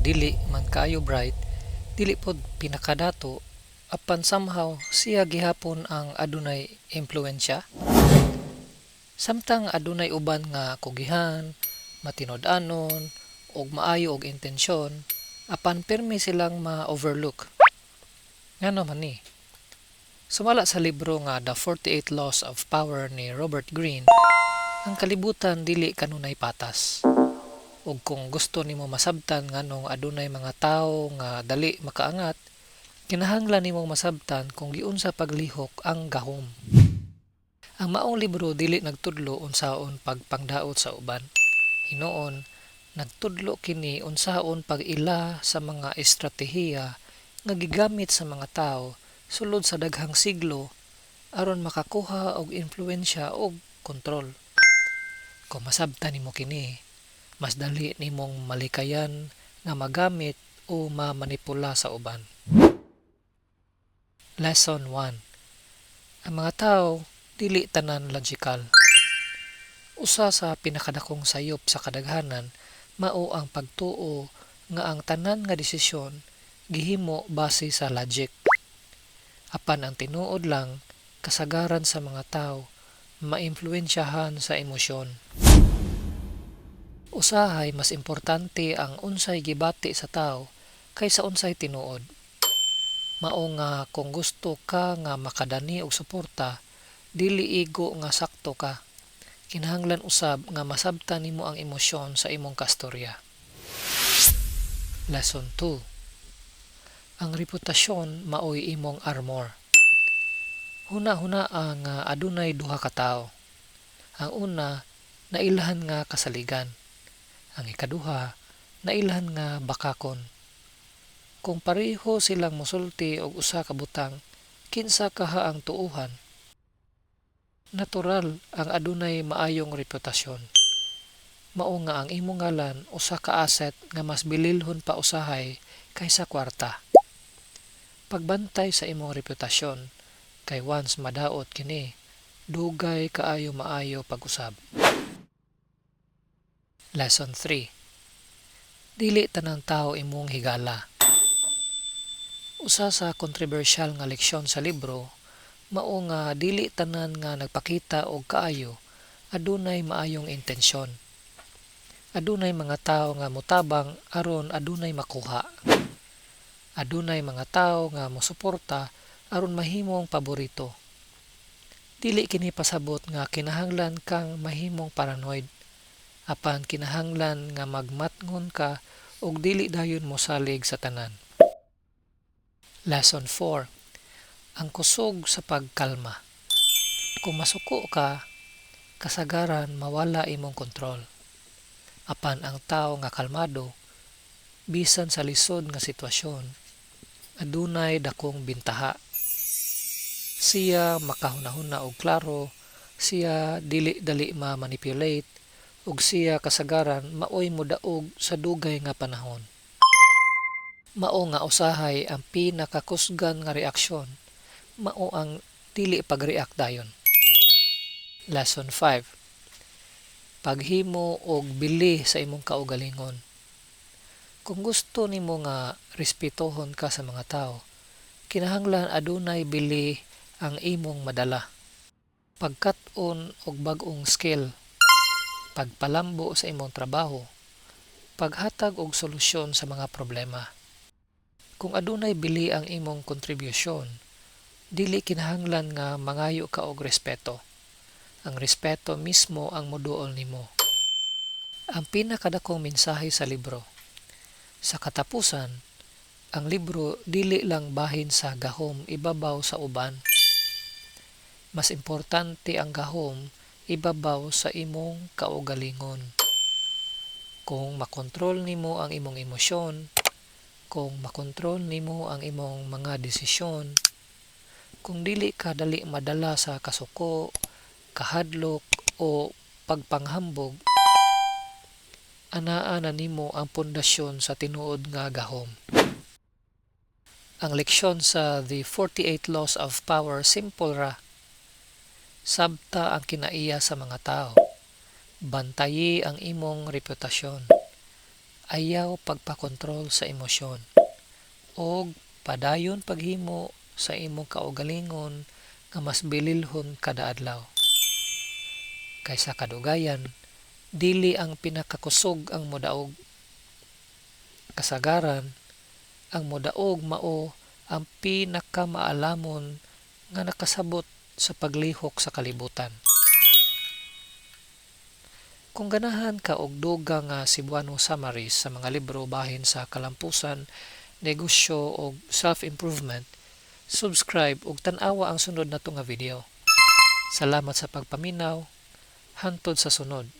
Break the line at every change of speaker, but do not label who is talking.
dili man kaayo bright, dili pod pinakadato, apan somehow siya gihapon ang adunay impluwensya? Samtang adunay uban nga kugihan, matinud-anon, ug maayo og intensyon, apan pirmi silang ma-overlook. Ngano man ni? Sumala sa libro nga The 48 Laws of Power ni Robert Greene, ang kalibutan dili kanunay patas. Ug kung gusto nimo masabtan nganong adunay mga tawo nga dali makaangat, kinahanglan nimong masabtan kung giunsa paglihok ang gahom. Ang maong libro dili nagtudlo unsaon pagpangdaot sa uban. Hinuon, nagtudlo kini unsaon pag-ila sa mga estratehiya nga gigamit sa mga tawo sulod sa daghang siglo aron makakuha og impluwensya ug kontrol. Kung masabtan nimo kini, mas dali nimong malikayan nga magamit o mamanipula sa uban. Lesson 1. Ang mga tao dili tanan logical. Usa sa pinakadakong sayop sa kadaghanan mao ang pagtuo nga ang tanan nga desisyon gihimo base sa logic. Apan ang tinuod lang, kasagaran sa mga tao maimpluwensyahan sa emosyon. Usahay mas importante ang unsay gibati sa tao kaysa unsay tinuod. Mao nga kung gusto ka nga makadani og suporta, dili igo nga sakto ka. Kinahanglan usab nga masabtan nimo ang emosyon sa imong kastorya. Lesson 2. Ang reputasyon maoy imong armor. Huna-hunaa nga adunay duha ka tawo. Ang una, nailhan nga kasaligan. Ang ikaduha, nailhan nga bakakon. Kung pareho silang mosulti og usa ka butang, kinsa kaha ang tuohan? Natural ang adunay maayong reputasyon. Mao nga ang imong ngalan usa ka asset nga mas bililhon pa usahay kaysa kwarta. Pagbantay sa imong reputasyon kay once madaot kini, dugay kaayo maayo pag-usab. Lesson 3. Dili tanang tao imong higala. Usa sa kontrobersyal nga leksyon sa libro mao nga dili tanan nga nagpakita og kaayo adunay maayong intensyon. Adunay mga tawo nga motabang aron adunay makuha. Adunay mga tawo nga mosuporta aron mahimong paborito. Dili kini pasabot nga kinahanglan kang mahimong paranoid. Apan kinahanglan nga magmatngon ka ug dili dayon mosalig sa tanan. Lesson 4. Ang kusog sa pagkalma. Kung masuko ka, kasagaran mawala imong kontrol. Apan ang tawo nga kalmado, bisan sa lisod nga sitwasyon, adunay dakong bintaha. Siya makahunahuna og klaro, siya dili dali ma-manipulate, ug siya kasagaran maoy modaog sa dugay nga panahon. Mao nga usahay ang pinakakusgan nga reaksyon mao ang dili pag-react dayon. Lesson 5. Paghimo og bili sa imong kaugalingon. Kung gusto nimo nga respetohon ka sa mga tawo, kinahanglan adunay bili ang imong madala. Pagkat-on og bag-ong skill, pagpalambo sa imong trabaho, paghatag og solusyon sa mga problema. Kung adunay bili ang imong kontribusyon, dili kinahanglan nga mangayo ka og respeto. Ang respeto mismo ang moduol nimo. Ang pinakadakong mensahe sa libro. Sa katapusan, ang libro dili lang bahin sa gahom ibabaw sa uban. Mas importante ang gahom ibabaw sa imong kaugalingon. Kung makontrol nimo ang imong emosyon, kung makontrol nimo ang imong mga desisyon, kung dili ka dali madala sa kasuko, kahadlok o pagpanghambog, anaa na nimo ang pundasyon sa tinuod nga gahom. Ang leksyon sa The 48 Laws of Power simple ra. Sabta ang kinaiya sa mga tao. Bantayi ang imong reputasyon. Ayaw pagpakontrol sa emosyon og padayon paghimo sa imong kaugalingon nga mas bililhon kada adlaw. Kay sa kadugayan, dili ang pinakakusog ang modaog. Kasagaran, ang modaog mao ang pinakamaalamon nga nakasabot sa paglihok sa kalibutan. Kung ganahan ka og dugang nga Cebuano summaries sa mga libro bahin sa kalampusan, negosyo og self-improvement, subscribe ug tan-awa ang sunod nato nga video. Salamat sa pagpaminaw. Hantod sa sunod.